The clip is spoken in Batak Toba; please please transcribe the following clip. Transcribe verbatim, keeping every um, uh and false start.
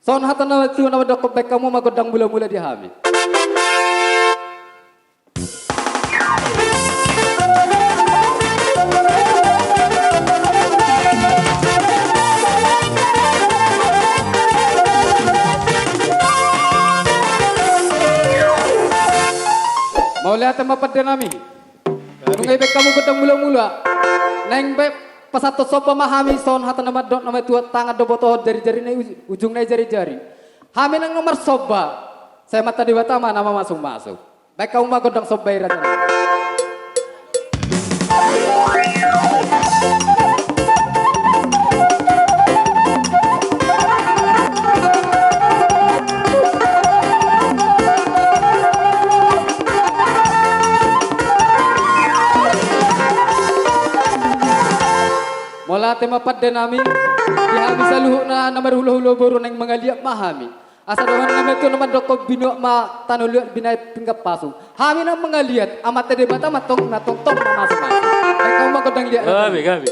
Songon hata ni natuatua na mandok, baen hamu ma gondang mulamula di hami. Mauliate ma pande nami. Nunga dibaen hamu gondang mulamula, naeng baen pasahathon somba ma hami songon hata na mandok na matua, tangan do botohon, jarijari na uj-, ujungna i jarijari. Hami nang na marsomba, sai Amanta Debata ma na mamasumasu. Baen hamu ma gondang somba i, raja nami. Mauliate ma pande nami. Di hami saluhutna na marhulahula boru naeng mangaliat ma hami. Asa dohonon ni natuatua na mandok, binuat ma tano liat, binahen pinggan pasu. Hami nang mangaliat, Amanta Debata ma antong na tongtong mamasumasu. Baen hamu ma gondang liat. Gabe, gabe.